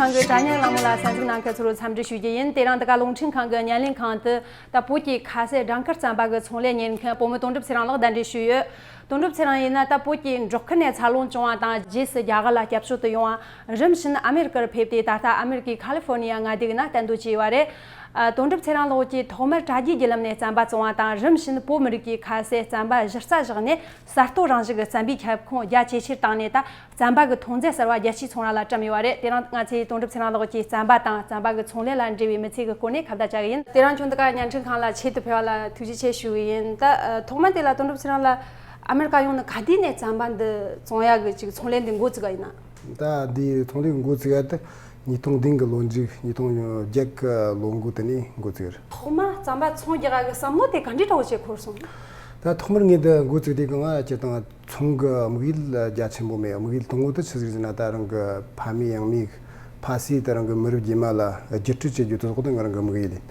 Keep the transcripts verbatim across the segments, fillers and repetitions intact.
ཁང་གི་དྲ་བརྙན་གླེང་མོལ་ལ་གསན་གཟིགས་གནང་མཁན་ཚོར་འཚམས་འདྲི་ཞུ་རྒྱུ་ཡིན། དེ་རིང་འདི་ག་རླུང་འཕྲིན་ཁང་གི་བརྙན་ལེན་ཁང་དུ་ད་བོད་ཀྱི་ཁ་ཟས་སྦྲང་དཀར་རྩམ་པ་གི་ཚོང་ལས་གཉེར་མཁན་བུ་མོ་དོན་གྲུབ་ཚེ་རིང་ལགས་གདན་འདྲེན་ཞུས་ཡོད། དོན་གྲུབ་ཚེ་རིང་ཡིན་ན་ད་བོད་ཀྱི་འབྲོག་ཁུལ་ནས་འཚར་ལོངས་བྱུང་བ་དང་རྗེས་སུ་རྒྱ་གར་ལ་སྐྱབས་བཅོལ་དུ་ཡོང་བ། རིམ་བཞིན་ཨ་མེ་རི་ཀར་ཕེབས་ཏེ་ད་ལྟ་ཨ་མེ་རི་ཀའི་ཁ་ལི་ཧྥོར་ནི་ཡ་མངའ་སྡེ་གི་ནང་གཏན་སྡོད་བྱས་ཡོད་པ་རེད། ཨ། དོན་གྲུབ་ཚེ་རིང་ལགས་ཀྱིས་ཐོག་མར་དྲ་རྒྱའི་བརྒྱུད་ལམ་ནས་རྩམ་པ་བཙོང་བ་དང་། རིམ་བཞིན་བོད་མི་རིགས་ཀྱི་ཁ་ཟས་རྩམ་པ་གཞི་རྩ་བཞག་ནས་གསར་གཏོད་རང་བཞིན་གྱི་རྩམ་པའི་ཁྱབ་ཁོངས་རྒྱ་ཇེ་ཆེར་བཏང་ནས། ད་རྩམ་པ་གི་ཐོན་རྫས་གསར་བ་རྒྱལ་སྤྱིའི་ཚོང་ར་ལ་བཀྲམ་ཡོད་པ་རེད། དེ་རིང་ང་ཚོས་དོན་གྲུབ་ཚེ་རིང་ལགས་ཀྱིས་རྩམ་པ་དང་རྩམ་པ་གི་ཚོང་ལས་ལ་འབྲེལ་བའི་མི་ཚེ་གི་སྐོར་ནས་ཁ་བརྡ་བྱ་གི་ཡིན། དེ་རིང་ཁྱོད་འདི་ག་བརྙན་འཕྲིན་ཁང་ལ་ཆེད་དུ་ཕེབས་པ་ལ་ཐུགས་རྗེ་ཆེ་ཞུ་གི་ཡིན། ད་ཐོག་མ་དེ་ལ་དོན་གྲུབ་ཚེ་རིང་ལགས་ཨ་མེ་རི་ཀ་ཡོང་ནས་ག་དུས་ནས་རྩམ་པ་འདི་བཙོང་ཡག་གི་ཅིག་ཚོང་ལས་འདི་འགོ་བཙུགས་པ་ཡིན་ན། ད་འདི་ཚོང་ལས་འགོ་བཙུགས་ཡ་དེ་ཉིས་སྟོང་བདུན་གི་ལོ་མཇུག་ཉིས་སྟོང་བརྒྱད་གི་ལོ་འགོ་དེ་ནས་འགོ་བཙུགས་རེད། ཐོག་མ་རྩམ་པ་ཚོང་རྒྱག་གི་བསམ་བློ་དེ་ག་འདྲའི་འདྲ་བོ་ཅིག་འཁོར་སོང་། ད་ཐོག་མར་ངས་འདི་འགོ་བཙུགས་དུས་གང་ང་སྤྱིར་བཏང་ཚོང་གི་དམིགས་ཡུལ་རྒྱ་ཆེན་པོ་མེད། དམིགས་ཡུལ་དང་པོ་དེ་ཆི་ཟིག་ཟེར་ན། ད་རང་གི་ཕ་མེས་ཡང་མེས་ཕ་སྲས་དེ་རང་གི་མི་རབས་རྗེས་མ་ལ་བརྒྱུད་སྤྲོད་བྱེད་རྒྱུ་དེ་ཟོག་དེ་ང་རང་གི་དམིགས་ཡུལ་ཡིན།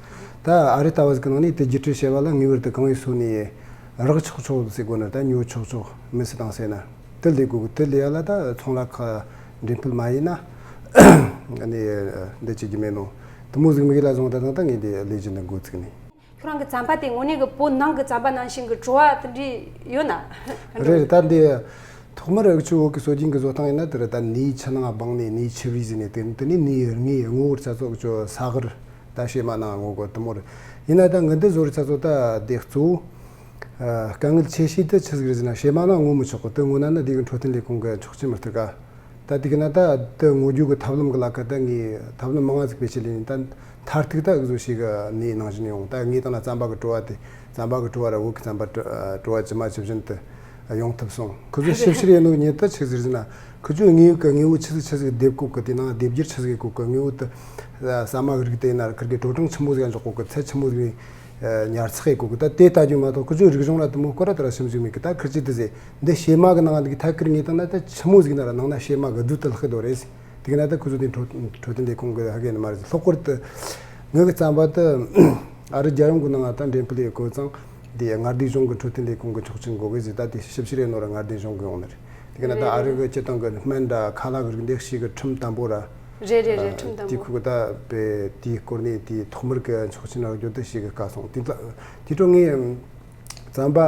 ད་ཨ་རི་ལྟ་བུ་ཟིག་གི་ནང་ནས་དེ་བརྒྱུད་སྤྲོད་བྱེད་པ་ལ་ངེས་པར་དུ་གང་ཡིན་སོ་ནས་རག་ཆོག་ཆོག་ཟེར་དགོས་ན། ད་ཉོ་ཆོག་ཆོག་མི་སྲིད་དང་ཟེར་ན། དེ་ལས་དགོས་གི། དེ་ལས་ཡ་ལ་ད་ཚོང་ལ་ཁ་འགྲེམས་སྤེལ་མ་ཡིན་ན་ནི་འདི་བྱེད་རྒྱུ་མེད་ནོ། དེ་མོ་ཟིག་དམིགས་ཡུལ་ལ་བཟུང་ད་དང་ད་ངས་འདི་ལས་གཞི་འདི་འགོ་བཙུགས་ནས། ཁྱོད་རང་གི་རྩམ་པ་དེ་དངོས་གནས་ཀྱི་བོད་ནང་གི་རྩམ་པ་ནང་བཞིན་གྱི་བྲོ་བ་དེ་འདྲ་ཡོད་ན། རེད། ད་འདི་ཐོག་མར་འུ་ཆོ་བོད་ཀྱི་སྲོལ་རྒྱུན་གྱི་བཟོ་སྟངས་ཡིན་ན། དེ་རེད། ད་ནས་ཆུ་ནང་སྦངས་ནས་ནས་ཆུ་བུས་ཟིན་ནས། དེ་དེ་ནས་ནས་ངས་ངོ་བོར་ཚ་ཚོ་འུ་ཆོ་ས་གར་ད་བྱེ་མ་ནང་ངོ་གོ་དེ་མོ་རེད། ཡིན་ན་ད་ངས་འདི་བཟོ་རུ་ཚ་ཚོ་ད་དེ་གཙོ་བོ་དཀའ་ངལ་ཆེ་ཤོས་དེ་ཆི་ཟིག་རེད་ཟེར་ན། བྱེ་མ་ནང་ངོ་མི་ཆོག་གི། དེ་ངོ་ན་ནི་དེ་གི་འཕྲོད་བསྟེན་ལས་ཁུངས་གི་ཆོག་མཆན་མི་སྟེར་ག། ད་དེ་གི་ན་ད་དེ་ངོ་རྒྱུ་གི་ཐབས་ལམ་གི་ལ་ཁ་ད་ངས་ཐབས་ལམ་མང་ང་ཟིག་བེད་སྤྱད་ལས་ནས། ད་མཐར་ཐུག་ད་འུ་ཟོ་ཞིག་གི་ནས་ནང་བཞིན་ཡོང་། ད་ངས་བཏང་ན་རྩམ་པ་གི་བྲོ་བ་དེ། རྩམ་པ་གི་བྲོ་བ་ར་བོད་གི་རྩམ་པ་བྲོ་བ་ཇི་མ་ཇི་བཞིན་དུ་ཡོང་ཐུབ་སོང་། ཁོ་ཚོ་ཞིབ་བཤེར་ཡེད་ནོ་ཉིད་ད་ཆི་ཟིག་ཟེར་ན། ཁོ་ཚོས་དངོས་ཡོད་གི་དངོས་པོ་ཆི་ཟིག་ཆི་ཟིག་སྡེབ་གོ་གི། དེ་ནང་སྡེབ་སྦྱོར་ཆི་ཟིག་ཡེད་གོ་གི། དངོས་པོ་དེ་ཟ་མ་གི་རིགས་དེ་ཡིན་ན་ཁིར་གི་དྲོ་གྲང་ཆི་མོ་ཟིག་འཇོག་གོ་གི། ཚད་ཆི་མོ་ཟིག་ཉར་ཚགས་ཡེད་གོ་གི། ད་དེ་ལྟ་རྒྱུ་མ་གཏོགས་ཁོ་ཚོའི་རིག་གཞུང་ར་དེ་མོ་སྐོར་ར་དེ་ར་ཞིབ་འཇུག་མེད་གི། ད་ཁིར་གི་དེ་ཟེར། འདི་བྱེ་མ་གི་ནང་འདི་གི་ཐད་ཁིར་ངས་བཏང་ན་ད་ཆི་མོ་ཟིག་ན་ར་ནང་ན་བྱེ་མ་གི་རྡུལ་དེ་ལྷག་གི་དོ་རེད། དེ་གི་ན་ད་ཁོ་ཚོ་དེ་འཕྲོད་འཕྲོད་བསྟེན་ལས་ཁུངས་གི་ཧ་གི་ནི་མ་རེད། ལྷག་པར་དུ་ངའི་གི་རྩམ་པ་དེ་ཨ་རི་རྒྱལ་ཡོངས་གི་ནང་ང་ད་འགྲེམས་སྤེལ་ཡེད་གོ་ཙང་། དེ་མངའ་སྡེ་གཞུང་གི་འཕྲོད་བསྟེན་ལས་ཁུངས་གི་ཆོག་མཆན་དགོས་གི་ཟེར། ད་དེ་ཞིབ་བཤེར་ཡེད་ནོ་ར་མངའ་སྡེ་གཞུང་གི་ཡོང་ནི་རེད། དེ་གི་ན་ད་ཨ་རི་གི་སྤྱིར་བཏང་གི་སྨན་འདྲ་ཁ་ལག་གི་རིགས་འདི་ཞིག་གི་ཁྲིམས་དམ་པོ་ར། རེད་རེད་རེད། ཁྲིམས་དམ་པོ། དེ་ཁུ་གི་ད་པེ་དེའི་སྐོར་ནས་དེ་ཐོག་མར་གི་ཆོག་མཆན་རག་རྒྱུ་དེ་ཞིག་གི་དཀའ་སོང་། དེ་ད་དེ་འཕྲོ་ངས་རྩམ་པ་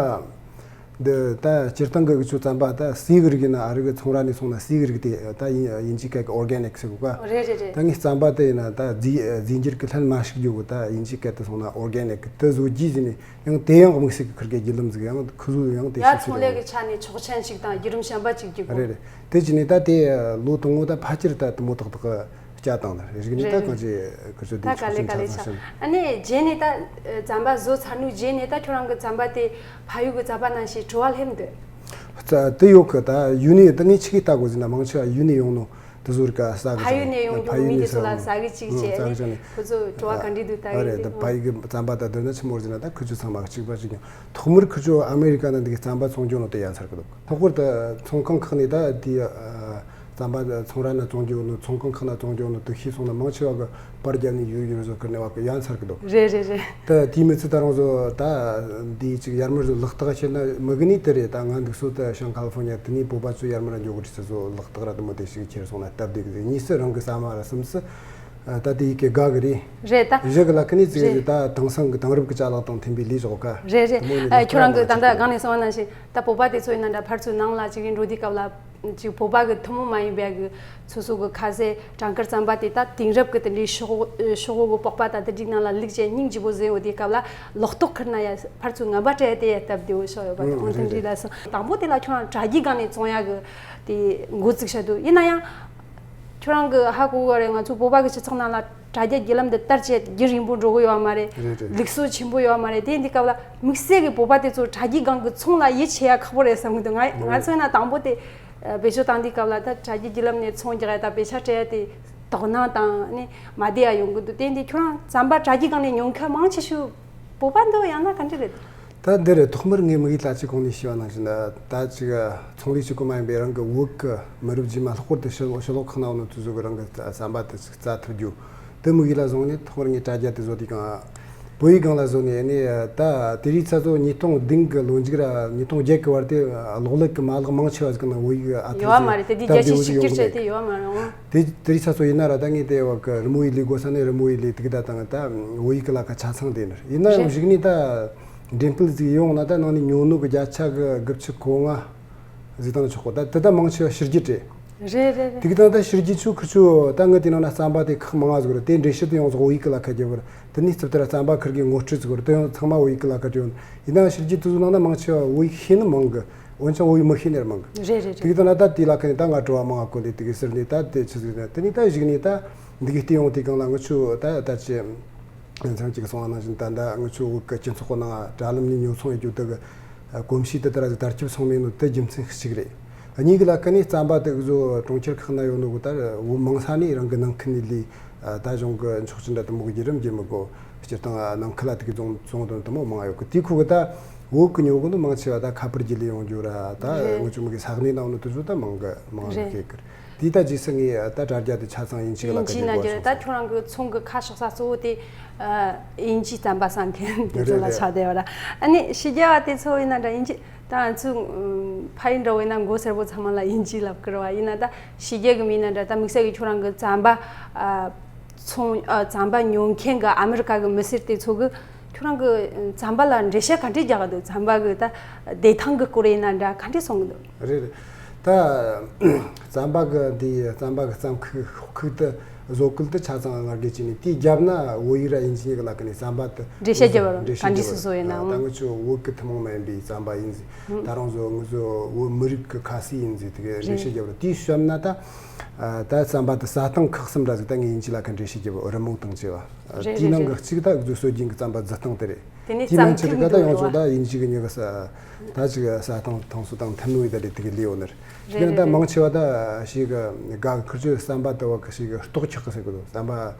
འདི་ད་སྤྱིར་བཏང་གི་འུ་ཆོ་རྩམ་པ་ད་ཟས་གི་རིགས་ཡིན་ན། ཨ་རི་གི་ཚོང་ར་ནས་སོང་ན་ཟས་གི་རིགས་དེ་ད་དབྱིན་དབྱིན་ཇིའི་སྐད་གི་ཨོར་གེ་ནིག་ཟེར་གོ་ག། རེད་རེད་རེད། ད་ངས་རྩམ་པ་དེ་ཡིན་ན་ད་རྫས་རྫས་འགྱུར་གི་ལྷན་མ་ཞུགས་རྒྱུ་གི། ད་དབྱིན་ཇིའི་སྐད་དུ་སོང་ན་ཨོར་གེ་ནིག་དེ་བཟོ་རྒྱུ་ཟེར་ནས། ཡང་དེ་ཡང་དམིགས་བསལ་གི་ཁིར་གི་བརྒྱུད་ལམ་ཟིག་ཡང་ཁོ་ཚོ་ཡང་དེ། ཡ་ཞིག་ཚོང་ལས་གི་ཆ་ནས་ཆོག་མཆན་ཞིག་དང་བརྒྱུད་རིམ་གཞན་པ་ཅིག་བརྒྱུད་དགོས། རེད་རེད། དེ་བྱས་ནས་ད་དེ་ལོ་དང་པོ་ད་ཕལ་ཆེར་ད་དེ་མོ་ཏག་ཏག་བྱས་བཏང་ནི་རེད། རིག་ནས་ད་རེད་གང་རེད། ཅིག་ཁིར་ཚོ་དེ་ད་ག་ཆོག་ལེ་མཆན་ག་ལེ་ཆགས་ཆགས་སོང་། ཨ་ནི་རྗེས་ནས་ད་རྩམ་པ་བཟོ་ཚར་ནུས་རྗེས་ནས་ད་ཁྱོད་རང་གི་རྩམ་པ་དེ་ཕ་ཡུལ་གི་རྩམ་པ་ནང་བཞིན་བྲོ་བ་སླེབས་འདུག། རྩ་དེ་ཡོད་གི། ད་ཡུལ་ནས་ད་ངས་ཆི་གི་ལྟ་དགོས་ཟེར་ན། མང་ཆེ་བ་ཡུལ་ནས་ཡོང་ནོ་དེ་ཚོ་རིགས་ཀ་ཟ་གི། ཕ་ཡུལ་ནས་ཡོང་རྒྱུ་མི་དེ་ཚོ་ལ་ཟ་གི་ཅིག་བྱས་ནས་ཁོ་ཚོ་བྲོ་བ་ག་འདྲ་འདུག་ལྟ་གི། རེད། ད་ཕ་ཡུལ་གི་རྩམ་པ་ད་དེ་ན་ཆི་མོ་ཟེར་ན། ད་ཁོ་ཚོ་ཚང་མ་གཅིག་པ་གཅིག་རྐྱང་། ཐོག་མར་ཁོ་ཚོ་ཨ་མེ་རི་ཀ་ནང་འདི་གི་རྩམ་པ་བཙོང་རྒྱུ་ནོ་དེ་ཡ་མཚར་གི་འདུག། ལྷག་པར་དུ་ཚོང་ཁང་ཁག་ནས་ད་དེ་རྩམ་པ་ཚོང་ར་ནས་བཙོང་རྒྱུ་ནོ། ཚོང་ཁང་ཁག་ནས་བཙོང་རྒྱུ་ནོ་དེ་ཤེས་སོང་ན། མང་ཆེ་བ་གི་པར་རྒྱབ་ནས་ཡུར་ཡུར་བཟོ་ཁུར་ནས་བ་གི་ཡ་མཚར་གི་འདུག། རེད་རེད་རེད། ད་དེའི་མི་ཚེ་ད་རང་བཟོ་ད་འདི་ཅིག་ཡར་མར་བཟོ་ལག་རྟགས་བྱས་ན་མི་གི་ནི་དེ་རེད། ད་ང་འདུག་སོ་ད་ཤང་ཁ་ལི་ཧྥོ་ནི་ཡ་དེ་ནས་བོད་པ་ཚོ་ཡར་མར་འགྱོ་གི་རེད་ཟེར་བཟོ་ལག་རྟགས་ར་དེ་མོ་དེ་ཞིག་ཁྱེར་སོང་ན་སྟབས་བདེ་གི་ཟེར། གཉིས་སུ་རང་གི་ཟ་མ་ར་སེམས་སུ་ད་དེ་ཡི་གེ་དགའ་གི་རེད། རེད་ད། བཞི་གི་ལ་ཁི་ནི་ཟིག་རེད། རེད་ད། དེང་སང་གི་དེང་རབས་ཀྱི་ཅ་ལག་དང་མཐུན་པའི་ལས་བྱེད་ག། རེད་རེད། དེ་མོ་ནི་ཨ་ཁྱོད་རང་གི་ད་ལྟ་གང་ནས་སོང་བ་ནང་བཞིན་ད་བོད་པ་དེ་ཚོ་ཡིན་ན་འདྲ། ཕར་ཚུར་ནང་ལ་ཅིག་ཡིན་འགྲོ་དུས་སྐབས་ལ་ཅིག་བོད་པ་གི་ཐུན་མོང་མ་ཡིན་པའི་གི་སོ་སོ་གི་ཁ་ཟས་སྦྲང་དཀར་རྩམ་པ་དེ་ད་དེང་རབས་ཀྱི་དེ་འདྲའི་ཤོག་ཤོག་བུ་གི་པགས་པ་དང་དེ་འདྲའི་ནང་ལ་བླུགས་བྱས་སྙིང་རྗེ་པོ་ཟེར་འོ་དེའི་སྐབས་ལ་ལག་ཐོག་ཁུར་ན་ཡ་ཕར་ཚུར་ངན་པ་སྤྲད་དེ་ཡ་སྟབས་བདེ་བོ་ཤོག་ཡོད་པ་དང་། དེ་འདྲའི་ལ་སོང་། དང་པོ་དེ་ལ་ཁྱོད་རང་དྲ་རྒྱའི་སྒང་ནས་བཙོང་ཡ་གི་དེ་འགོ་བཙུགས་བྱ་འདུག། ཡིན་ན་ཡང་ཁྱོད་རང་གི་ཧ་གོ་གི་རེད། ང་ཚོ་བོད་པ་གི་སྤྱི་ཚོགས་ནང་ལ་དྲ་རྒྱ་བརྒྱུད་ལམ་འདི་དར་བྱས་རྒྱུན་རིང་པོ་འགྲོ་གི་ཡོད་མ་རེད། རེད་རེད། ལུགས་སྲོལ་ཆེན་པོ་ཡོད་མ་རེད། དེ་འདི་སྐབས་ལ་དམིགས་བསལ་གྱི་བོད་པ་དེ་ཚོ་དྲ་རྒྱའི་སྒང་གི་ཚོང་ལ་ཡིད་ཆེས་ཡ་ཁག་པོ་རེད་བསམ་གི་འདུག། ང་ང་ཚོ་ཡིན་ན་དང་པོ་དེ་བེད་སྤྱོད་བཏང་དུས་སྐབས་ལ་ད་དྲ་རྒྱའི་བརྒྱུད་ལམ་ནས་ཚོང་རྒྱག་ཡ་ད་པེ་ཤ་སྤྲད་ཡ་དེ་དོགས་སྣང་དང་ནི་མ་བདེ་ཡ་ཡོང་གི་འདུག། དེ་འདི་ཁྱོད་རང་རྩམ་པ་དྲ་རྒྱའི་སྒང་ནས་ཉོ་མཁན་མང་ཆེ་ཤོས་བོད་པ་འདུག་ཡང་ན་ག་འདྲ་རེད། ད་འདི་རེད། ཐོག་མར་ངས་དམིགས་ཡུལ་ལ་ཅིག་གོང་ནས་ཞུས་པ་ནང་བཞིན་ད་ཅིག་ཚོང་ལས་བྱེད་དགོས་མ་ཡིན་པའི་རང་གི་བོད་ཀྱི་མི་རབས་རྗེས་མ་ལྷག་པར་དུ་ཕྱི་ཕྱི་ལོགས་ཁག་ནང་ནས་དུ་བཟོ་གི་རང་གི་བསམ་པ་དེ་ཅིག་བཙལ་ཐུབ་རྒྱུ་དེ་དམིགས་ཡུལ་ལ་བཟུང་ནས་ཐོག་མར་ངས་དྲ་རྒྱ་དེ་བཟོ་དུས་གང་ བོད་ཡིག་སྒང་ལ་བཟོ་ནས་ནི་ད་དེ་རིང་ཚ་ཚོ་ཉིས་སྟོང་བདུན་གི་ལོ་མཇུག་ར་ཉིས་སྟོང་བརྒྱད་གི་བར་དེ་གློག་ཀླད་ཀྱི་མ་ལག་མང་ཆེ་བ་ཟིག་ནང་བོད་ཡིག་ཨ་ཐུར་ཡོད་བ་མ་རེད། དེ་དུས་རྒྱ་ཆེ་ཞིག་སྒྱུར་བྱས་ཏེ་ཡོད་བ་མ་རེད་འོང་། དེ་དེ་རིང་ཚ་ཚོ་ཡིན་ན་ར་ད་ངས་དེ་བ་གི་རི་མོ་ཡི་ལས་དགོས་ས་ནས་རི་མོ་ཡི་ལས་དུག་ད་དང་ད་བོད་ཡིག་གི་ལ་ཁ་ཆ་ཚང་དེ་ནི་ཡིན་ན་ཡང་རེད། གཞུག་ནས་ད་འགྲེམས་སྤེལ་ཟིག་ཡོང་ན་ད་ནང་ནས་ཉོ་ནོ་གི་བརྒྱ་ཆ་གི་དགུ་བཅུ་གོ་ལྔ་ཟིག་བཏང་ཆོག་གོ། ད་དེ་ད་མང་ཆེ་བ་ཕྱི་རྒྱུ་རེད། རེད་རེད་རེད། དེ་གི་ད་ད་ཕྱི་རྒྱུ་ཆུ་ཁུ་ཆུ་ད་ངི་དེ་ནང་ན་རྩམ་པ་དེ་ཁག་མང་ང་ཟིག་རེད། དེ་འགྲེལ་བཤད་དུ་ཡོང་ཟིག་བོད་ཡིག་གི་ལ་ཁ་རྒྱབ་བར་དེ་ནས་རྩིབ་ལྟར་རྩམ་པ་ཁུར་གི་ངོ་སྤྲོད་ཟིག་རེད། དེ་ཡང་ཚང་མ་བོད་ཡིག་གི་ལ་ཁ་བྲིས་ཡོང་ཡིན་ན་ཕྱི་རྒྱུ་དུ་ཚོ་ནང་ན་མང་ཆེ་བ་བོད་ཡིག་ཤེས་ནི་མང་གི། འོན་ཀྱང་བོད་ཡིག་མི་ཤེས་ནི་ར་མང་གི། རེད་རེད་དེ་གི་རེད། ད་ན་ད་དེ་ལ་ཁ་ནས་ད་ང་དྲི་བ་མང་ང་གོ་ལེ་དེ་གི་ཟེར་ནས་ད་དེ་ཆི་ཟིག་ན་དེ་ནས་ད་གཞུག་ནས་ད་འདི་གི་བལྟས་ཡོང་དེ་གང་ལ་ངི་ཆུ་ད་ད་ཅི་ཚང་གཅིག་གི་སོང་བ་ནང་བཞིན་ད་ད་ངི་ཆུ་བོད་གི་སྤྱི་ཚོགས་གི་ནང་དྲ་ལམ་ནས་ཉོ་ཚོང་ཡེད་རྒྱུ་དེ་གི་གོམས་གཤིས་དེ་ལྟར་ཟིག་དར་ཁྱབ་སོང་མེད་ནོ་དེ་རྒྱུ་མཚན་གཅིག་རེད། གཉིས་གི་ལ་ཁ་ནས་རྩམ་པ་དེ་གི་བཟོ་གྲོང་ཁྱེར་ཁག་ན་ཡོད་ནོ་གི་ད་བོད་མང་ས་ནས་རང་གི་ནང་ཁུལ་ནས་ལས་ད་གཞུང་གི་འཁྱོག་ཅི་འདྲ་དེ་མོ་གི་བརྒྱུད་རིམ་བརྒྱུད་མི་དགོ། སྤྱིར་བཏང་ནང་ཁུལ་ལ་དེ་གི་བཙོང་བཙོང་དོན་དུ་མོ་མང་ཡོད་གི། དེའི་ཁུག་གི་ད་བོད་གི་ཉོ་གི་འདུག་མང་ཆེ་བ་ད་ཁ་པར་བརྒྱུད་ལས་ཡོང་རྒྱུ་ར་ད་རེད། ངི་ཆུ་མི་གི་ས་གནས་ནང་ནི་དུ་བཟོ་ད་མང་གི་མང་གི་རེད། ཁེ་གི་དེ་ད་རྗེས་སུ་ངས་ད་དྲ་རྒྱ་དེ་ཆ་ཚང་དབྱིན་ཇི་གི་ལ་དབྱིན་ཁ་ཇི་ན་རྒྱུ་རྒྱུ་རེད། ད་ཁྱོད་རང་གི་ཚོང་གི་ཁ་ཕྱོགས་ས་གཙོ་བོ་དེ་ཨ་དབྱིན་ཇི་རྩམ་པ་ཟ་མཁན་དེ་ཚོ་ལ་རེད་རེད། ཆགས་བསྡད་པ་ར། ཨ་ནི་ཕྱི་རྒྱལ་བ་དེ་ཚོ་ཡིན་ན་འདྲ་དབྱིན་ཇི་ད་ང་ཚོ་ཕ་ཡུལ་འདྲ་བོ་ཡིན་ན་མགོ་སེར་པོ་ཚང་མ་ལ་དབྱིན་ཇི་ལབ་ཀི་ར་བ། ཡིན་ན་ད་ཕྱི་རྒྱལ་གི་མི་ཡིན་ན་འདྲ་ད་དམིགས་བསལ་གི་ཁྱོད་རང་གི་རྩམ་པ་ཨ། ཚོང་ཨ་རྩམ་པ་ཉོ་མཁན་གི་ཨ་མི་རི་ཀ་གི་མི་སེར་དེ་ཚོ་གི་ཁྱོད་རང་གི་རྩམ་པ་ལ་འགྲེལ་བཤད་ག་འདྲས་རྒྱག་གི་འདུག་རྩམ་པ་གི་ད་བདེ་ཐང་གི་སྐོར་ཡིན་ན་འདྲ་ག་འདྲས་གསུང་གི་འདུག་རེད་རེད། ད་རྩམ་པ་གི་འདི་རྩམ་པ་གི་རྩམ་ཁུག་ཤོག་ཁུག་དེ་བཟོ་སྐུལ་དེ་ཆ་ཚང་ང་རྒྱལ་གྱི་ནས་དེའི་རྒྱབ་ན་བོད་ཡིག་ར་དབྱིན་ཇི་གཉིས་ཀྱི་ལ་ཀ་ནས་རྩམ་པ་དེ་འགྲེལ་བཤད་རྒྱབ་པ་ར་འགྲེལ་བཤད་ག་འདྲས་རྒྱབ་སུ་བཟོ་ཡིན་པ་ནའང་ད་ང་ཚོ་བོད་ཀྱི་ཐུན་མོང་མ་ཡིན་པའི་རྩམ་པ་ཡིན་ཟིག་ད་རང་ཚོ་ང་ཚོ་བོད་མི་རིགས་ཀྱི་ཁ་ཟས་ཡིན་ཟིག་དེ་གི་འགྲེལ་བཤད་རྒྱབ་པ་ར། དེའི་ཤམ་ན་ད་ད་རྩམ་པ་དེ་ཟ་སྟངས་ཁག་གསུམ་ར་ཟིག་ད་ངས་དབྱིན་ཇི་ལ་ཀ་འགྲེལ་བཤད་རྒྱབ་པ་རི་མོ་དང་བཅས་པ། རེད་དེའི་རེད་ནང་གི་རེད། གཅིག་ད་གཟོད་སྲོལ་རྒྱུན་གྱི་རྩམ་པ་བཟི་སྟངས་དེ་རེད། དེ་ནས་དེའི་ནང་རྩམ་ཐིག་ཆེ་གི་ད་ད་ཡོངས་རྫོགས་ད་དབྱིན་ཇི་གི་མྱི་གི་ཟ་ད་ཅིག་ཟ་སྟངས་ཐང་སོ་དང་མཐུན་ནོ་ཡི་ད་རེད་དེ་གི་ལས་ཡོད་ནི་རེད། རེད་དེ་ད་རེད་མང་རེད། ཆེ་བ་ད་ཞིག་གི་ག་གི་ཁུར་ཆོས་རྩམ་པ་དུ་བ་གི་ཞིག་གི་ལྟོགས་ཁྱག་གི་ཟེར་གི་འདུག་རྩམ་པ་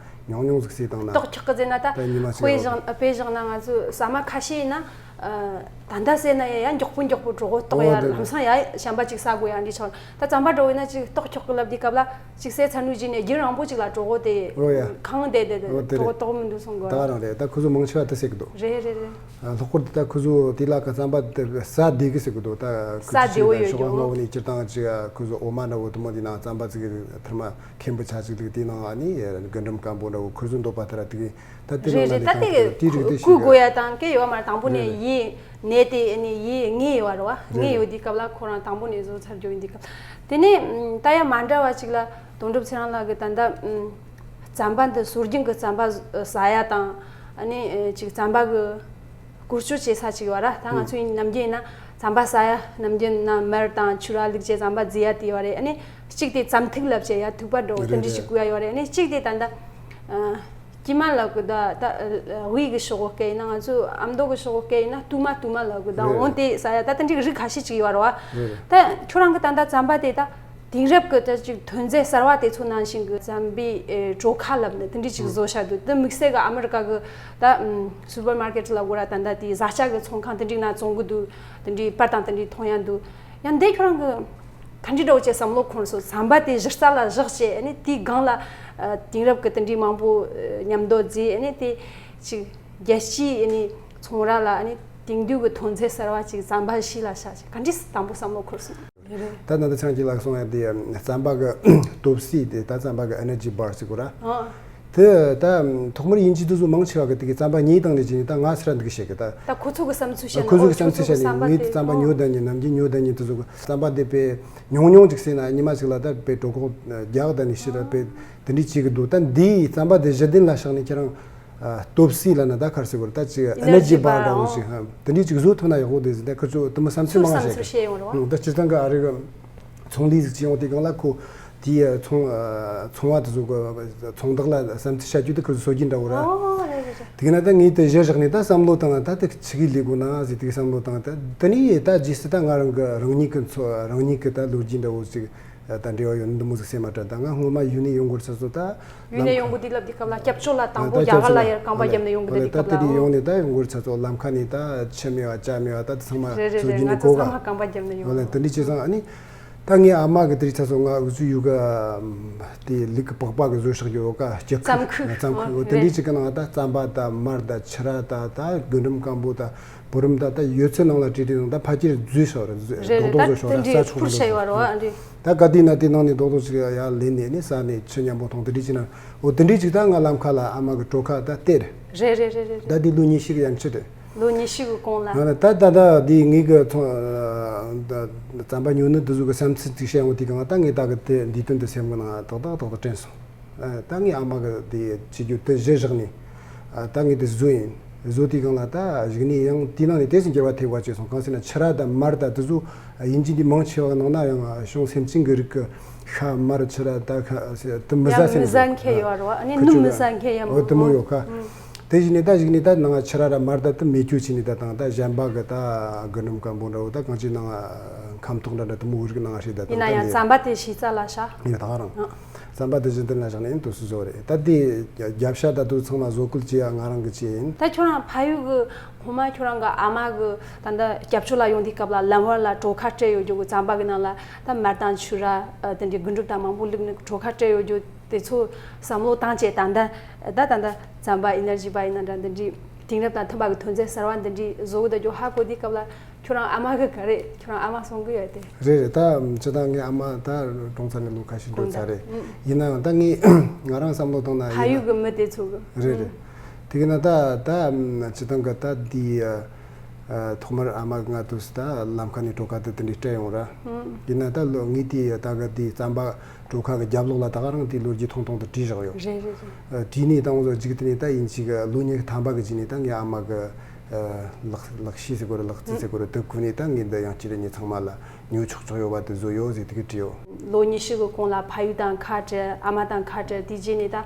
ཉུང་ཉུང་ཟིག་ཟོས་བཏང་ན་ལྟོགས་ཁྱག་གི་ཟེར་ན་ད་ད་ཉི་མ་ཞིག་དཔེ་ཡོད་བཞག་དཔེ་བཞག་ན་ང་ཚོའི་ཟ་མ་ཁ་ཤས་ཡིན་ན་ད་ལྟ་ཟོས་ན་ཡང་ཡང་མགྱོགས་པོ་མགྱོགས་པོ་གྲོད་ཁོག་ལྟོགས་ཡ་ལམ་སང་ཡ་ཞན་པ་ཅིག་ཟ་དགོས་ཡ་འདྲི་ཆོག་ད་རྩམ་པ་འགྲོ་བས་ན་ཅིག་ལྟོགས་ཁྱག་གི་ལབ་དུས་སྐབས་ལ། ཅིག་ཟས་ཚར་ནུས་ཀྱི་ནས་རྒྱུན་རིང་པོ་ཅིག་ལ་གྲོད་ཁོག་དེ་ཨོ་ཡ། གང་བསྡད་བསྡད་ཨོ་དེ་དེ་རེད། གྲོད་ཁོག་མི་འདུག་སོང་གི་ད་རང་རེད། ད་ཁོ་ཚོ་མང་ཆེ་བ་དེ་ཟེར་གི་འདུག་རེད་རེད་རེད། ལྷག་པར་དུ་ད་ཁོ་ཚོ་དེ་ལ་ཀ་རྩམ་པ་དེ་ཟ་བདེ་གི་ཟེར་གི་འདུག་ད་ཁོ་ཟ་ཚོ་བདེ་བོ་ཞིག་ཡོད་ད་ཤོག་ཀྱང་སྔ་བོ་ནས་སྤྱིར་བཏང་ཅིག་ཁོ་ཚོ་འོ་མ་འདྲ་བོ་དུ་མོ་དེ་ནང་རྩམ་པ་ཅིག་ཐུར་མ་ཁེམ་བུ་ཆ་ཅིག་ལུག་དེ་ནང་ཨ་ནི་རྒུན་འབྲུམ་སྐམ་པོ་འདྲ་བོ་ཁོ་ཚོ་འདོད་པ་ལྟར་དེ་གི་ད་དེ་རེད་ནང་རེད། ལ་ད་ནི་དེ་གང་དེ་རིགས་དེ་ཞིག་བསྐུ་དགོས་ཡ་དང་སྐད་ཡོད་མ་རེད། དང་པོ་ནས་རེད་རེད། ཡིན། ནས་དེ་ནས་ཡིན་ངེས་ཡོད་རེད་བ། ངེས་ཡོད་དུས་སྐབས་ལ་ཁོ་རང་དང་པོ་ནས་བཟོ་ཚར་རྒྱུ་ཡིན་དུས་སྐབས། དེ་ནས་ད་ཡ་མ་འདྲ་བ་ཅིག་ལ་དོན་གྲུབ་ཚེ་རིང་ལགས་ཀྱིས་ད་ལྟ་རྩམ་པ་འདི་སྲོལ་རྒྱུན་གྱི་རྩམ་པ་ཟ་ཡ་དང་ཨ་ནི་ཅིག་རྩམ་པ་གི་བཀོལ་སྤྱོད་བྱེད་ས་ཅིག་ཡོད་ར། ད་ང་ཚོའི་ནམ་རྒྱུན་ཡིན་ན་རྩམ་པ་ཟ་ཡ་ནམ་རྒྱུན་ན་མར་དང་ཆུ་ར་བླུགས་བྱས་རྩམ་པ་བརྫི་ཡ་དེ་ཡོད་རེད། ཨ་ནི་གཅིག་དེ་རྩམ་ཐིག་ལབ་བྱས་ཡ་ཐིགས་པ་འདྲ་བོ་དེ་འདྲ་ཞིག་བཀོལ་ཡ་ཡོད་རེད། ཨ་ནི་གཅིག་དེ་ད་ལྟ་ཀྱི་མ་ལབ་གི་ད་ད་དབུས་གི་ཤོག་བུ་སྐད་ཡིན་ན་ང་ཚོ་ཨ་མདོ་གི་ཤོག་བུ་སྐད་ཡིན་ན་ཏུ་མ་ཏུ་མ་ལབ་གི་ད་འོན་ཏེ་ས་ཡ་ད་དེ་འདྲའི་རིགས་ཁ་ཤས་ཅིག་ཡོད་རེད་བ། ད་ཁྱོད་རང་གི་ད་ལྟ་རྩམ་པ་དེ་ད་དེང་རབས་གི་ད་ཅིག་ཐོན་རྫས་གསར་བ་དེ་ཚོ་ནང་བཞིན་གི་རྩམ་པའི་ཨེ་གྲོ་ཁ་ལབ་ནི་དེ་འདྲའི་ཅིག་བཟོ་བྱ་འདུག་དེ་དམིགས་བསལ་གི་ཨ་མི་རི་ཀ་གི་ད་སུ་པར་མར་ཀེཊ་ལབ་དགོས་ར། ད་ད་དེ་བཟའ་བཅའ་གི་ཚོང་ཁང་དེ་འདྲའི་ནང་བཙོང་གི་འདུག་དེ་འདྲའི་པར་དང་དེ་འདྲའི་མཐོང་ཡ་འདུག་ཡང་འདི་ཁྱོད་རང་གི་ག་འདྲི་འདྲ་བོ་བྱས་བསམ་བློ་འཁོར་སོང་། རྩམ་པ་དེ་གཞི་རྩ་ལ་བཞག་བྱས་ཨ་ནི་དེའི་སྒང་ལ་ཨ་དེང་རབས་ཀྱི་དེ་འདྲའི་མང་པོ་ཨ་མཉམ་དུ་བརྫིས་ཨ་ནི་དེ་ཅིག་རྒྱལ་སྤྱིའི་ཨ་ནི་ཚོང་ར་ལ་ཨ་ནི་དེང་དུས་ཀྱི་ཐོན་རྫས་གསར་བ་ཅིག་རྩམ་པ་ཞིག་ལ་བཞག་བྱས་ག་འདྲི་དམ་པོ་བསམ་བློ་འཁོར་སོང་། ད་ནང་དུ་ཆང་གཅིག་ལ་གསུང་ཡ་དེ་རྩམ་པ་གི་སྟོབས་སེ་དེ་ད་རྩམ་པ་གི་ཨེ་ནར་ཇི་བར་ཟེར་གོ་ར། ཨ། དེ་ད་ཐོག་མར་དབྱིན་ཇི་དེ་ཚོ་མང་ཆེ་བ་གི་དེ་གི་རྩམ་པ་ཉོས་བཏང་ནས་ཅི་ནས་ད་ང་སི་ར་འདུག་བཤད་གི་ད། ད་ཁོ་ཚོ་གི་བསམ་ཚུལ་བཤད་ཨ་ན་ཁོ་ཚོ་གི་ཨོ་བསམ་ཁྱོད་ཚོ་ཚུལ་གི་བཤད་ནས་རྩམ་པ་ངས་དེ་དེ་རྩམ་པ་ཨོ་ཉོས་བཏང་ནས་ནམ་རྒྱུན་ཉོས་བཏང་ནས་དེ་ཚོ་གི་རྩམ་པ་དེ་དཔེ་ཉུང་ཉུང་ཅིག་ཟོས་ན་ཉི་མ་ཞིག་ལ་ད་དཔེ་གྲོད་ཁོག་རྒྱགས་བཏང་ནས་ཕྱིར་ར་དཔེ་དེ་འདྲའི་བྱེད་གི་འདུག་ད་འདིའི་རྩམ་པ་དེ་གཞི་རྟེན་ལ་བཞག་ནས་ཁྱེད་རང་ཨ་སྟོབས་སེ་ལབ་ན་ད་ག་རེ་ཟེར་དགོས་རེད། ད་ཅིག་ཨེ་ནར་ཇི་བར་འདྲ་བོ་ཞིག་ཧ་དེ་འདྲའི་ཅིག་བཟོ་ཐུབ་ན་ཡག་པོ་འདུག་ཟེར་ད་ཁོ་ཚོ་དེ་མོ་བསམ་ཚུལ་མང་ང་བཤད་ཡོང་རེད་བ། ད་སྤྱིར་བཏང་གི་ཨ་རི་གི་ཚོང་ལས་ཟིག་བྱེད་ཡོང་དུས་སྒང་ལ་ཁོ་དེའི་ཚོང་ཚོང་བ་དེ་ཚོ་གི་ཚོང་བདག་ལ་བསམ་ཚུལ་བཤད་རྒྱུ་དེ་ཁོ་ཚོ་སྲོལ་རྒྱུན་འདྲ་བོ་ར། ཨོ་རེད་རེད་རེད། དེ་གི་ན་ད་ངས་དེ་གཞི་བཞག་ནས་ད་བསམ་བློ་བཏང་ད་དེ་ཆི་གི་ལས་དགོས་ན་ཟེར་དེ་གི་བསམ་བློ་བཏང་ད་དེ་ནས་ད་རྗེས་སུ་ད་ང་རང་གི་རང་ཉིད་གི་འཚོ་རང་ཉིད་གི་ད་ལོ་རྒྱུས་འདྲ་བོ་ཟིག་ད་འབྲེལ་བ་ཡོད་འདི་མོ་ཟིག་སེམས་མ་དྲན། ད་ང་སྔོན་མ་ཡུལ་ནས་ཡོང་གི་རེད་ཚ་ཚོ་ད་ཡུལ་ནས་ཡོང་གི་དུས་ལབ་དུས་སྐབས་ལ་སྐྱབས་བཅོལ་ལ་དང་པོ་རྒྱ་གར་ལ་ཡར་རྐང་པ་བརྒྱབ་ནས་ཡོང་གི་དུས་སྐབས་ལ་ད་དེ་རིང་ཡོང་ནས་ད་ཡོང་གི་རེད་ཚ་ཚོ་ལམ་ཁ་ནས་ད་ཆུ་མེད་བ་ཇ་མེད་བ་ད་དེ་ཚང་མ་རེད་རེད་སྲོལ་རྒྱུན་ནས་གོ་ག་ཚང་མ་རྐང་པ་བརྒྱབ་ནས་ཡོང་གི་རེད་དེ་འདྲ་བྱས་ཙང་ཨ་ནི། ད་ངའི་ཨ་མ་གི་དེ་རིང་ཆ་ཚང་ང་འུ་ཚོའི་ཡུལ་གི་ཨམ། དེ་ལུག་གི་པགས་པ་གི་བཟོ་ཤག་ཡོད་ག་སྐྱི་ཁུ་རྩམ་ཁུ་རྩམ་ཁུ་འོ་དེ་འདྲའི་རེད། ཅིག་གི་ནང་ད་རྩམ་པ་ད་མར་ད་ཕྱུ་ར་ད་ད་རྒུན་འབྲུམ་སྐམ་པོ་ད་བུ་རམ་ད་ད་ཡོད་ཚད་ནང་ལ་བྲིས་བྲིས་ནང་ད་ཕ་ཁྱེར་བཟོས་ཤག་རེད། རེད་རྡོག་རྡོག་རེད། ད་བཟོས་ཤག་དེ་ར་འདྲའི་ས་ཆུང་པུར་རྡོག་ཤ་ཡོད་རོ་ཨ་འདྲའི། ད་ག་དུས་ན་དེ་ནང་ནས་རྡོག་རྡོག་ཅིག་ཡར་ལེན་ནས་ནི་ཟ་ནས་ཆུ་མཉམ་པོ་འཐུང་དེ་འདྲའི་ཅིག་ན་འོ་དེ་འདྲའི་ཅིག་ད་ང་ལམ་ཁ་ལ་ཨ་མ་གི་གྲོ་ཁ་ད་སྟེར། རེད་རེད་རེད་རེད། ད་དེ་ལོ་ཉི་ཤུ་གི་ཡན་ཆད་རེད། ལོ་ཉི་ཤུ་གི་གོང་ལ། ང་ལ་ད་ད་ད་དེ་ངེད་ཀྱི་ཚོང་ད་རྩམ་པ་ཉོ་ནི་དེ་ཚོ་གི་བསམ་ཚུལ་ཅིག་བཤད་འོང་དུས་གང་ད་ངས་ད་གི་དེ་འདི་དོན་དུ་སེམས་གི་ནང་ཏག་ཏག་ཏག་ཏག་དྲན་སོང་། ད་ངའི་ཨ་མ་གི་དེ་བྱེད་རྒྱུ་དེ་གཞི་བཞག་ནས་ད་ངས་དེ་བཟོ་ཡིན། བཟོ་དུས་གང་ལ་ད་གཞུག་ནས་ཡང་དེའི་ནང་ནས་དེ་ཙམ་འགྱུར་བ་ཐེབས་པ་བྱས་སོང་། གང་ཟེར་ན་ཕྱུ་ར་དང་མར་ད་དེ་ཚོ་ཡིན་གཅིག་འདི་མང་ཆེ་བ་གི་ནང་ན་ཡང་བྱང་སེམས་ཅན་གི་རིགས་ཀྱི་ཤ་མར་ཕྱུ་ར་ད་ཁ་དེ་མི་ཟ་ཡང་ཟེར་མི་ནས་ཟ་མཁན་ཡོད་རེད་བ། ཨ་ནི་ཁ་ནུབ་ཆུ་མི་ཟ་མཁན་ཡང་འོ་དེ་མོ་ཡོད་ཁ། དེ་བཞིན་ནས་ད་གཞུག་ནས་ད་ནང་ཕྱུ་ར་ར་མར་ད་དེ་མེད་རྒྱུ་བྱས་ནས་ད་དང་ད་གཞན་པ་གི་ད་རྒུན་འབྲུམ་སྐམ་པོ་འདྲ་བོ་ད་གང་ཅིའི་ནང་ཁམ་ཐོག་འདྲ་འདྲ་དེ་མོ་རིགས་ནང་ཧྲིག་ད་ཡིན་ན་ཡང་རྩམ་པ་དེ་ཞིག་རྩ་ལ་བཞག་ཡིན་ད་ག་རང་། རྩམ་པ་དེ་བཞིན་དེ་ལ་བཞག་ནས་ཡིན་དུ་སུ་བཟོ་རེད། ད་དེ་རྒྱབ་ཤ་ད་དུ་ཚང་མ་བཟོ་བཀོད་བྱེད་ཡ་ང་རང་གི་བྱེད་ཡིན། ད་ཁྱོད་རང་ཕ་ཡུལ་གི་ཧོ་མ་ཁྱོད་རང་གི་ཨ་མ་གི་ད་ལྟ་སྐྱབས་བཅོལ་ལ་ཡོང་དུས་སྐབས་ལ་ལམ་བར་ལ་གྲོ་ཁ་སྤྲད་ཡོད་རྒྱུ་གི་རྩམ་པ་གི་ནང་ལ་ད་མར་དང་ཕྱུ་ར་དེ་འདྲའི་རྒུན་འབྲུམ་དང་མང་པོ་བླུགས་ནས་གྲོ་ཁ་སྤྲད་ཡོད་རྒྱུ་དེ་ཚོ་བསམ་བློ་བཏང་བྱས་ད་ལྟ་ད་ད་ལྟ་རྩམ་པ་ཨེ་ནར་ཇི་པ་ཡིན་ན་འདྲ་འདི་འདྲའི་དེང་རབས་དང་མཐུན་པ་གི་ཐོན་རྫས་གསར་བ་འདི་འདྲའི་བཟོ་གི་ད་རྒྱུ་ཧ་གོ་དུས་སྐབས་ལ། ཁྱོད་རང་ཨ་མ་གི་ག་རེ་ཁྱོད་རང་ཨ་མ་སོང་གི་ཡོད་དེ། རེད་རེད། ད་སྤྱི་བཏང་ངའི་ཨ་མ་ད་གྲོངས་ཚར་ནས་ལོ་ཁ་ཤས་འགྲོ་ཚར་རེད། ཡིན་ནའང་ད་ངས་ང་རང་བསམ་བློ་བཏང་ན་ཕ་ཡུལ་གི་མི་དེ་ཚོ་གི། རེད་རེད། དེ་གི་ན་ད་ད་སྤྱི་བཏང་གི་ད་འདི་ཐོག་མར་ཨ་མ་གི་ང་དུས་ད་ལམ་ཁ་ནས་གྲོ་ཁ་དེ་དེ་འདྲའི་སྤྲད་ཡོང་ར། ཡིན་ན་ད་ལོ་ངས་དེ་ད་གི་དེ་རྩམ་པ་གྲོ་ཁ་གི་རྒྱབ་ལོགས་ལ་ད་ག་རང་དེ་ལོ་རྒྱུས་ཐུང་ཐུང་དུ་བྲིས་བཞག་ཡོད། རེད་རེད་རེད། བྲིས་ནས་ད་ང་ཚོ་རྒྱུགས་དེ་ནས་ད་ཡིན་གཅིག་ལོ་ཉི་ཤུ་ཐམ་པ་གི་རྗེས་ནས་ད་ངའི་ཨ་མ་གི་ལག་ལག་ཤེས་ཟེར་དགོས་རེད། ལག་རྩལ་ཟེར་དགོས་རེད། དེ་ཁུར་ནས་ད་ངས་འདི་ཡང་སྤྱི་རེ་ཉིད་ཚང་མ་ལ་ཉོ་ཆོག་ཆོག་ཡོད་པ་དེ་བཟོ་ཡོད་ཟེར་དེ་གི་བྲིས་ཡོད། ལོ་ཉི་ཤུ་གི་གོང་ལ་ཕ་ཡུལ་དང་ཁ་བྲལ། ཨ་མ་དང་ཁ་བྲལ། དེ་རྗེས་ནས་ད་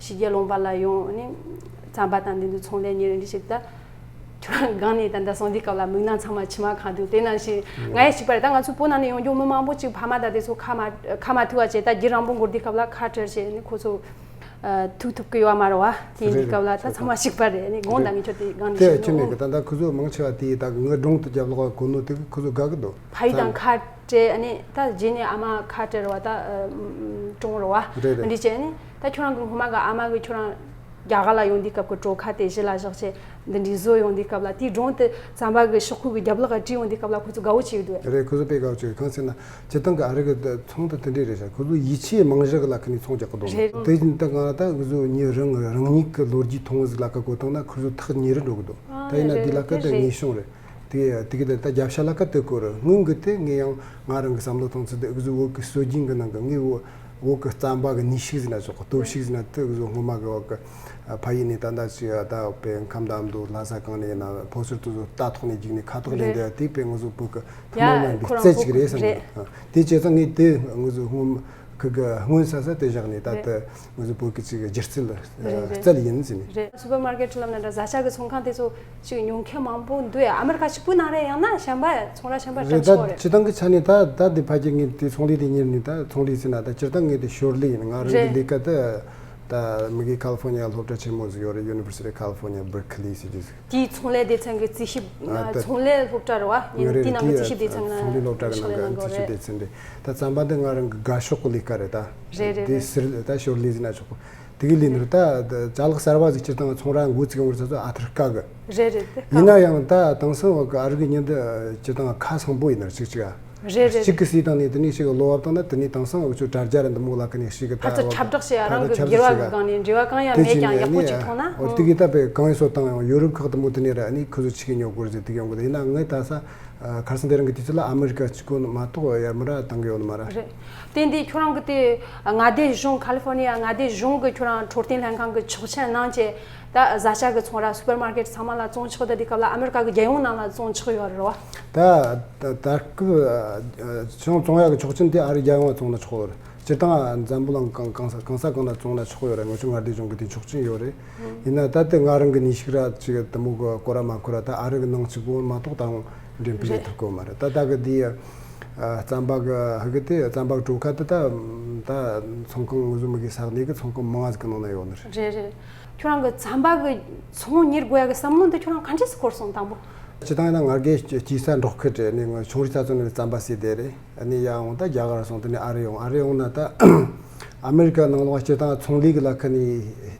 ཕྱི་རྒྱལ་ལུང་པ་ལ་ཡོང་ནས་རྩམ་པ་དང་འདི་འདི་ཚོང་ལས་གཉེར་འདི་ཞིག་ད་ཁྱོད་རང་སྒང་ནས་ད་ལྟ་སོང་དུས་སྐབས་ལ་མིག་ནང་ཚང་མ་མཆི་མ་གང་འདུག་དེ་ནང་བཞིན་ང་ཡང་ཞིག་པ་རེད། ད་ང་ཚོའི་བོད་ནང་ནས་ཡོང་རྒྱུ་མི་མང་པོ་ཅིག་ཕ་མ་དང་དེ་ཚོ་ཁ་མ་ཁ་མ་ཐུག་པ་བྱས་ད་རྒྱུན་རིང་པོ་འགོར་དུས་སྐབས་ལ་ཁ་བྲལ་བྱས་ནས་ཁོ་ཚོ། ཐུག་ཐུབ་ཀྱི་ཡོད་མ་རེད་བ། དེ་ཡིན་དུས་སྐབས་ལ་ད་ཚང་མ་ཞིག་པ་རེད། ནི་དགོངས་དག་ངེས་ཆོག་དེ་སྒང་ནས་དེ་ཞིག་ཁྱོད་མེད་གི་ད་ད་ཁོ་ཚོ་མང་ཆེ་བ་དེ་ད་ངའི་སྒྲུང་དུ་རྒྱབ་ལོག་གོ་ནོ་དེ་ཁོ་ཚོ་དགའ་གི་འདུག་ཕ་ཡུལ་དང་ཁ་བྲལ་ནི་ད་རྗེས་ནས་ཨ་མ་ཁ་བྲལ་བ་ད་གྲོངས་རེད་བ། རེད་རེད། འདི་བྱས་ནི་ད་ཁྱོད་རང་གི་སྔོན་མ་གི་ཨ་མ་གི་ཁྱོད་རང་རྒྱ་གར་ལ་ཡོང་དུས་སྐབས་ཀྱི་གྲོ་ཁ་དེ་གཞི་ལ་བཞག་བྱས་འདི་འདྲའི་བཟོ་ཡོང་དུས་སྐབས་ལ་དེའི་སྒྲུང་དེ་རྩམ་པ་གི་ཤོག་ཁུག་གི་རྒྱབ་ལོགས་ལ་བྲིས་ཡོང་དུས་སྐབས་ལ་ཁོ་ཚོ་དགའ་བོ་བྱེད་ཀྱི་འདུག་རེད། ཁོ་ཚོ་དཔེ་དགའ་བོ་བྱེད་གི་གང་ཟེར་ན། སྤྱིར་བཏང་གི་ཨ་རི་གི་ཚོང་དེ་དེ་འདྲས་རེད་ཤག་ཁོ་ཚོ་ཡིད་ཆེས་མང་བཞག་གི་ལ་ཁ་ནས་ཚོང་རྒྱག་གི་འདུག་རེད། དེ་བཞིན་དུ་ང་ད་ཁོ་ཚོ་ཉིན་རང་རང་ཉིད་ཀྱི་ལོ་རྒྱུས་མཐོང་བ་ཟིག་ལ་ཁ་གོ་བཏང་ན་ཁོ་ཚོ་ཐག་ཉེ་རུ་འགྲོ་གི་འདུག་ཨ་ད་ཡིན་ན་རེད་འདི་ལ་ཁ་རེད་ད་རེད། ངེས་བྱུང་རེད། དེ་དེ་གི་ད་ད་རྒྱབ་ཤ་ལ་ཁ་དེ་གོ་རེད། སྔོན་གི་དེ་ངས་ཡང་ང་རང་གི་བསམ་བློ་བཏང་ཚུལ་དེ་ཁོ་ཚོ་བོད་ཀྱི་སྲོལ་རྒྱུན་གི་ནང་གི་ངས་བོད་བོད་ཀྱི་རྩམ་པ་གི་ནུས་ཤུགས་ཟིན་ན་ཆོག་གི་སྟོབས་ཤུགས་ཟིན་ན་དེ་ཁོ་ཚོ་སྔོན་མ་གི་བོད་ཀྱི་ཕ་ཡུལ་ནས་ད་ལྟ་ཅིག་ད་བོད་པའི་ཁམས་དང་མདོ་ལྷ་ས་གང་ནས་ཡིན་ན་ཕོ་གསར་དེ་ཚོ་རྟ་ཐོག་ནས་རྒྱུག་ནས་ཁ་ཐོག་ལེན་རེད། དེ་དེ་དཔེ་ང་ཚོ་བོད་ཀྱི་ཐུན་མོང་མ་ཡིན་པའི་ཡ་ཁོ་རང་རྩལ་ཅིག་རེད་བསམ་རེད། གི་དེ་བྱས་ཙང་ངས་དེ་ང་ཚོ་སྔོན་ཁུ་གི་སྔོན་ས་ས་དེ་བཞག་ནས་ད་རེད། དེ་ང་ཚོ་བོད་ཀྱི་ཅིག་སྒྱུ་རྩལ་རེད་རེད། རྩལ་ཡིན་ཟེར་ནས། རེད། སུ་པར་མར་ཀེཊ་ལབ་ན་འདྲ་བཟའ་བཅའ་གི་ཚོང་ཁང་དེ་ཚོ་ཅིག་ཉོ་མཁན་མང་པོ་འདུག་ཡ། ཨ་མེ་རི་ཁ་ཕྱི་པོའི་ནང་རེད། ཡང་ན་གཞན་པ་ཚོང་ར་གཞན་པ་རེད། ད་སྤྲད་ཆོག་རེད། སྤྱི་བཏང་གི་ཆ་ནས་ད་ད་དེ་ཕ་གི་ངས་དེ་ཚོང་ལས་དེ་གཉེར་ནས་ད་ཚོང་ལས་ཟེར་ན་ད་སྤྱིར་བཏང་ངས་དེ་ཞོར་ལས་ཡིན། ང་རང་གི་རེད། ལས་ཀ་དེ་ད་མི་གི་ཁ་ལི་ཧྥོར་ནི་ཡ་སློབ་གྲྭ་ཆེན་མོ་ཟིག་ཡོད་རེད། University of California Berkeley ཟེར་རྒྱུ་ཟིག་དེའི་ཚོང་ལས་སྡེ་ཚན་གྱི་རྩིས་ཞིབ། ཨ་ད་ཚོང་ལས་སློབ་གྲྭ་རེད་བ། ཡིན་ངས་རེད་དེའི་ནང་གི་དེ་རྩིས་ཞིབ་སྡེ་ཚན་ཚོང་ལས་སློབ་གྲྭ་གི་ནང་གི་རྩིས་ཞིབ་སྡེ་ཚན་རེད། ད་རྩམ་པ་འདི་ང་རང་གི་དགའ་ཕྱོགས་གི་ལས་ཀ་རེད་ད། རེད་རེད་དེ་རེད། ཟེར་ད་ཞོར་ལས་ཟིན་ན་ཆོག་གི་དེ་གི་ལས་ནི་རེད། ད་ཅ་ལག་གསར་བ་ཟིག་སྤྱིར་བཏང་ཚོང་ར་འགོ་བཙུགས་ཡོང་བར་ཚ་ཚོ་ཨ་ཐུར་དཀའ་གི་རེད་རེད་དེ། ཡིན་ན་ཡང་ད་དེང་སང་བ་གི་ཨ་རི་གི་ཉིན་དུ་སྤྱིར་བཏང་ཁ་སང་པོ་ཡིན་ན་གཅིག་གཅིག་ཨ། རེད་རེད། གཅིག་གི་སྲིད་དང་ནས་དེ་ནས་ཞིག་གི་གློ་བ་བཏང་ན་དེ་ནས་དེང་སང་འུ་ཚོ་དྲ་རྒྱ་ར་འདི་མོ་ལ་ཀ་ནས་ཞིག་གི་ཕར་ཚུར་ཁྱབ་བསྒྲགས་བྱེད་ཡ་རང་གི་འགྱུར་བ་གི་སྒང་ནས་འབྲེལ་བ་གང་ཡང་མེད་ཀྱང་ཡག་པོ་ཅིག་མཐོང་ན། འོ་དེ་གི་ད་པའི་གང་ཡིན་སོ་བཏང་ཡང་ཡོ་རོབ་ཁག་དེ་མོ་དེ་ནས་ར་ནི་ཁོ་ཚོ་ཆིག་གི་ཉོ་དགོས་ཟེར་དེ་གི་ཡོང་གི་ཡིན་ན་ངས་ད་ས་ཁར་སང་དེ་རིང་གི་དུས་ཚོད་ལ་ཨ་མི་རི་ཀ་གཅིག་པོ་མ་གཏོགས་ཡར་མི་ར་བཏང་གི་ཡོད་མ་ར། རེད། དེ་འདི་ཁྱོད་རང་གི་དེ་མངའ་སྡེ་གཞུང་ཁ་ལི་ཧྥོར་ནི་ཡ་མངའ་སྡེ་གཞུང་གི་ཁྱོད་རང་འཕྲོད་བསྟེན་ལྷན་ཁང་གི་ཆོག་མཆན་གནང་བྱས། ད་བཟའ་བཅའ་གི་ཚོང་ར་སུ་པར་མར་ཀེཊ་ཚང་མ་ལ་བཙོང་ཆོག་ད་འདི་སྐབས་ལ་ཨ་མེ་རི་ཀ་གི་རྒྱལ་ཡོངས་ནང་ལ་བཙོང་ཆོག་ཡོད་རེད་བ། ད་ད་ད་སྐབས་ཆུང་བཙོང་ཡག་གི་ཆོག་མཆན་དེ་ཨ་རི་རྒྱལ་ཡོངས་ལ་བཙོང་ན་ཆོག་ཡོད་རེད། སྤྱིར་བཏང་འཛམ་བུ་གླིང་གང་གང་ས་གང་ས་གང་ལ་བཙོང་ན་ཆོག་ཡོད་རེད། ང་ཚོ་མངའ་སྡེ་གཞུང་གི་དེ་ཆོག་མཆན་ཡོད་རེད། ཡིན་ན་ད་ལྟ་ང་རང་གི་ནུས་ཤུགས་ར་ཅིག་དེ་མོ་གི་སྐོར་ར་མ་འཁོར་ར་ད་ཨ་རི་གི་ནང་གཅིག་པོ་མ་གཏོགས་ད་རུང་འགྲེམས་སྤེལ་ལས་ཐུབ་གོ་མ་རེད། ད་ད་གི་དེ་རྩམ་པ་གི་ཧ་གི་དེ་རྩམ་པ་གི་གྲོ་ཁ་དེ་ད་ད་ཚོང་ཁང་ང་ཚོ་མི་གི་ས་གནས་གི་ཚོང་ཁང་མང་ང་ཟིག་གི་ནང་ན་ཡོད་ནི་རེད། རེད་རེད། ཁྱོད་རང་གི་རྩམ་པ་གི་ཚོང་གཉེར་དགོས་ཡ་གི་བསམ་བློ་འདི་ཁྱོད་རང་ག་འདྲས་སུ་འཁོར་སོང་དང་པོ། སྤྱི་བཏང་ཡིན་ན་ང་རྒན་སྐྱེས་ས་འབྲོག་ཁུལ་རེད། ནས་ང་ཆུང་རིགས་ས་ཚོ་ནས་རྩམ་པ་ཟོས་བསྡད་རེད། ཨ་ནི་ཡར་འོང་ད་རྒྱ་གར་སོང་། དེ་ནས་ཨ་རི་ཡོང་། ཨ་རི་ཡོང་ན་ད་ཨ་མེ་རི་ཀ་ནང་ལོགས་སྤྱི་བཏང་ཚོང་ལས་ཀྱི་ལ་ཁ་ནས་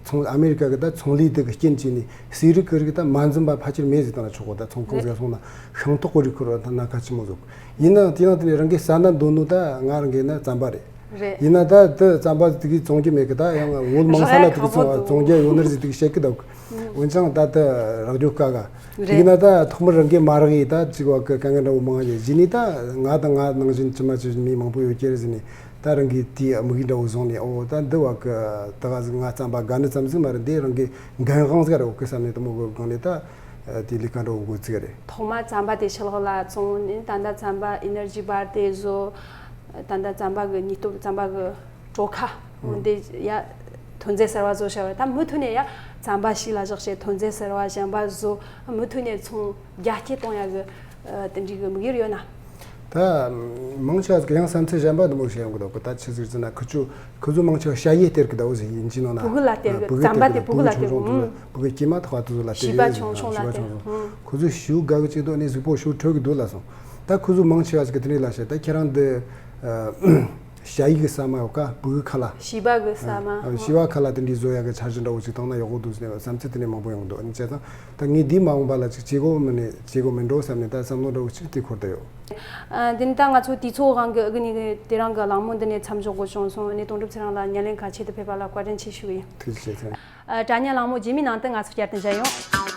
ཚོང་ཨ་མེ་རི་ཀ་གི་ད་ཚོང་ལས་དེ་གི་རྐྱེན་བྱས་ནས་ཟས་རིགས་ཀྱི་རིགས་ད་མ་འཛོམས་པ་ཕལ་ཆེར་མེད་ཟེར་བཏང་ན་ཆོག་གོ། ད་ཚོང་ཁང་ཟིག་སོང་ན་ཤིང་ཏོག་གི་རིགས་ཁུར་བ་ད་སྣ་ཁ་ཆི་མོ་ཟིག་ཡིན་ན་དེ་ཡང་དེ་ནས་རང་གི་ཟ་ན་འདོད་ནོ་ད་ང་རང་གི་ན་རྩམ་པ་རེད། རེད། ཡིན་ན་ད་དེ་རྩམ་པ་དེ་གི་བཙོང་རྒྱུ་མེད་གི། ད་ཡང་བོད་མང་ས་ན་དེ་གི་བཙོང་བཙོང་རྒྱུ་ཡོད་ནི་རེད་ཟེར་དེ་གི་བཤད་གི་འདུག་འོན་ཀྱང་ད་ལྟ་རག་རྒྱུ་དཀའ་ག་དེ་ཡིན་ན་ད་ཐོག་མར་རང་གི་མ་རག་ཡིན། ད་ཅིག་བ་གི་དཀའ་ངལ་འདྲ་བོ་མང་ཡོད། གཞི་ནས་ད་ང་དང་ང་ནང་བཞིན་ཅི་མ་ཅི་བཞིན་མི་མང་པོ་ཡོད་ཀྱི་རེད་ཟེར་ནས། ད་རང་གི་དེའི་དམིགས་ཡུལ་འདྲ་བོ་བཟུང་ནས། ཨོ་ད་འདི་བ་གི་ད་ག་ཟིག་ང་རྩམ་པ་དགའ་ནི་ཙམ་ཟིག་མ་རེད། འདི་རང་གི་འགན་དབང་ཟིག་རེད། འོ་གི་བསམ་ནས་དེ་མོ་གི་སྒང་ནས་ད་དེ་ལས་ཀ་འདྲ་བོ་འགོ་ཚུགས་རེད། ཐོག་མ་རྩམ་པ་དེ་ཕྱི་ལོགས་ལ་བཙོང་ནས། ད་ལྟ་རྩམ་པ་ཨེ་ནར་ཇི་བར་དེ་བཟོ། ད་ལྟ་རྩམ་པ་གི་ཉིས་སྟོབས་རྩམ་པ་གི་གྲོ་ཁ་འོ་འདི་ཡ་ཐོན་རྫས་གསར་བ་བཟོ་བྱ་བ། ད་མུ་མཐུད་ནས་ཡ་རྩམ་པ་ཕྱི་ལ་བཞག་བྱས་ཐོན་རྫས་གསར་བ་གཞན་པ་བཟོ། མུ་མཐུད་ནས་ཚོང་རྒྱ་སྐྱེད་གཏོང་ཡ་གི་ཨ་དེ་འདྲའི་གི་དམིགས་ཡུལ་ཡོད་ན། ད་མང་ཆེ་བ་ཟིག་ཡང་བསམ་ཚུལ་གཞན་པ་འདི་མོ་ཞིག་ཡོང་གི་འདུག་གི། ད་ཆི་ཟིག་ཟེར་ན་ཁུ་ཆུ་ཁུ་ཚོ་མང་ཆེ་བ་ཞ་ཡིས་སྟེར་གི་འདུག་ཟེར། ཡིན་གཅིག་ནང་ན་ཕྲུ་གུ་ལ་སྟེར་གི། ཨ་ཕྲུ་གུ་རྩམ་པ་དེ་ཕྲུ་གུ་ལ་སྟེར་གི། ཕྲུ་གུ་ཆུང་ཆུང་། ཕྲུ་གུ་སྐྱེས་མ་ཐག་པ་དེ་ཚོ་ལ་སྟེར་གི། བྱིས་པ་ཆུང་ཆུང་ལ་སྟེར་གི། ཁུ་ཚོ་ཞུ་དགའ་གི་ཅིག་འདུག་ནས་གཟུགས་པོ་ཞུ་འཕྲོད་གི་འདུག་ལ་སོང་། ད་ཁུ་ཚོ་མང་ཆེ་བ་ཟིག་གི་དེ་ནས་ལ་བཤད། ད་ཁྱེད་རང་འདི་ཨ་ཞ་ཡིས་གི་ཟ་མ་ཡོད་ཀ་ཕྲུ་གུ་ཁ་ལ། བྱིས་པ་གི་ཟ་མ། ཨ་བྱིས་པ་ཁ་ལ་དེ་འདྲའི་བཟོ་ཡ་གི་འཆར་གཞི་འདྲ་བོ་ཅིག་བཏང་ན་ཡག་པོ་འདུག་ཟེར་ནས་བསམ་ཚུལ་དེ་ནས་མང་པོ་ཡོང་གི་འདུག་ཨ་ནི་བྱས་ཙང་ད་ངས་འདིའི་མ་འོངས་པ་ལ་ཅིག་བྱེད་སྒོ་མི་ནས་བྱེད་སྒོ་མི་འགྲོ་བསམ་ནས་ད་བསམ་བློ་འདྲ་བོ་ཅིག་དེ་འཁོར་ད་ཡོད། ཨ་འདི་ནི་ད་ང་ཚོ་དུས་ཚོད་དབང་གིས་ཨ་གི་ནི་དེ་རིང་གི་གླེང་མོལ་འདི་ནས་མཚམས་འཇོག་དགོས་བྱུང་སོང་། ཨ་ནི་དོན་གྲུབ་ཚེ་རིང་ལ་སྙན་ལན་ཁ་ཆེད་དུ་ཕེབས་པ་ལ་བཀའ་དྲིན་ཆེ་ཞུ་གི་ཡིན། ཐུགས་རྗེ་ཆེ། ཨ་དྲ་བརྙན་གླེང་མོལ་རྗེས་མའི་ནང་དུ་ང་ཚོ་བསྐྱར་དུ་མཇལ་ཡོང་།